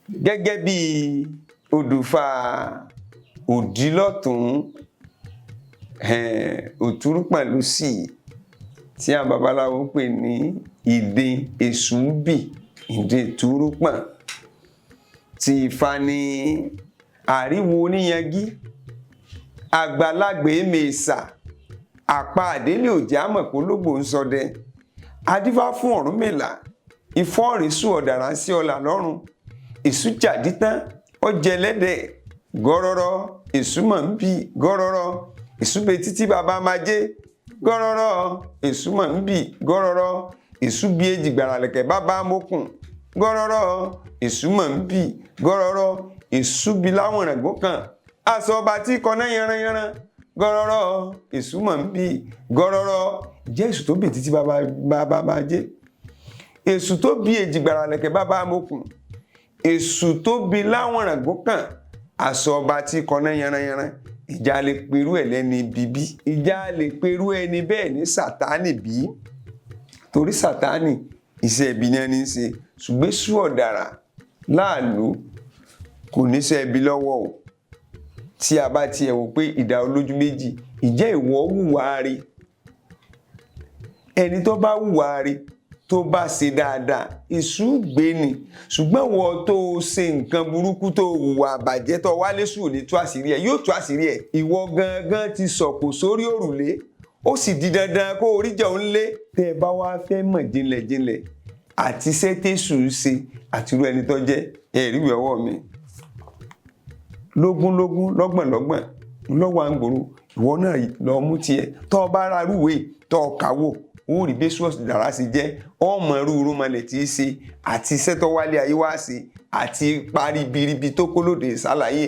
Gẹ́gẹ́ bí odùfà òdìlọ́tún òtúrúpọ̀n lósì tí àwọn babaláwo pè ní ìdin èṣùbì, ìdin ìtúrúpọ̀n tí Ifá ní àríwo oníyangí, àgbàlagbè mèsà àpá àdélé òjá mọ̀pólógbò ń sọdẹ, adífá fún Ọ̀rúnmìlà, ìfọ́ọ̀rẹ́sù ọ̀dàrà sí ọlà lọ́rùn, èṣù jàdí tán ó jẹ ẹlẹ́dẹ̀ gọ́rọ́rọ́, èṣù mọ̀ ń bì gọ́rọ́rọ́, èṣù bẹ títí bàbá máa jẹ́ gọ́rọ́rọ́, èṣù mọ̀ ń bì gọ́rọ́rọ́, èṣù bí èjì gbàràlẹ̀kẹ̀ bàbá mọ́kùn gọ́rọ́rọ́, èṣù mọ̀ ń bì gọ́rọ́rọ́, èṣù bí láwọn ìràngún kan aṣọ ọba tí kọ́ná yanranyanran gọ́rọ́rọ́, èṣù mọ̀ ń bì gọ́rọ́rọ́. Jẹ́ èṣù tó bì títí bàbá máa jẹ́, èṣù tó bí èjì gbàràlẹ̀kẹ̀ bàbá mọ́kùn, èṣù tó bí láwọn ìràngún kan aṣọ ọba tí kọ́ná yanranyanran. Ìjà lè perú ẹ̀ lẹ́ni bíbí, ìjà lè perú ẹni bẹ́ẹ̀ ní Sátánì bí, torí Sátánì iṣẹ́ ibi ní ẹni ń ṣe, ṣùgbọ́n èṣù ọ̀dàrà láàlú kò níṣẹ́ ibi lọ́wọ́ o. Tí a bá tiẹ̀ wò pé ìdá olójú méjì, ìjẹ́ ìwọ hùwà rí, ẹni tó bá hùwà rí, tó bá ṣe dáadáa, èṣù gbé ni. Ṣùgbọ́n wọ́n tó ṣe nǹkan burúkú, tó hùwà àbàjẹ́, tó wálé sùn ní tú àṣírí ẹ̀, yóò tú àṣírí ẹ̀. Ìwọ gangan ti sọ̀kò sórí òrùlé, ó sì di dandan kó orí jẹun lé. Tẹ́ ẹ bá wá fẹ́ mọ̀ jinlẹ̀jinlẹ̀ àti iṣẹ́ tẹ̀sù ń ṣe àti irú ẹni tó jẹ́, ẹ̀rí ìwé ọwọ́ mi lógúnlógún, lọ́gbọ̀nlọ́gbọ̀n lọ́wọ́ à ń gbòòrò. Ìwọ náà lọ mú tiẹ̀, tọ́ ọ bá ra rúwèé tọ́ ọ kàwò, ó rí bí èṣù ọ̀dàrà ṣe jẹ́, ọmọ irú irúnmọlẹ̀ tí í ṣe àti iṣẹ́ tó wálé ayé wá ṣe àti parí biribi tó kó lóde ìsàlàyé.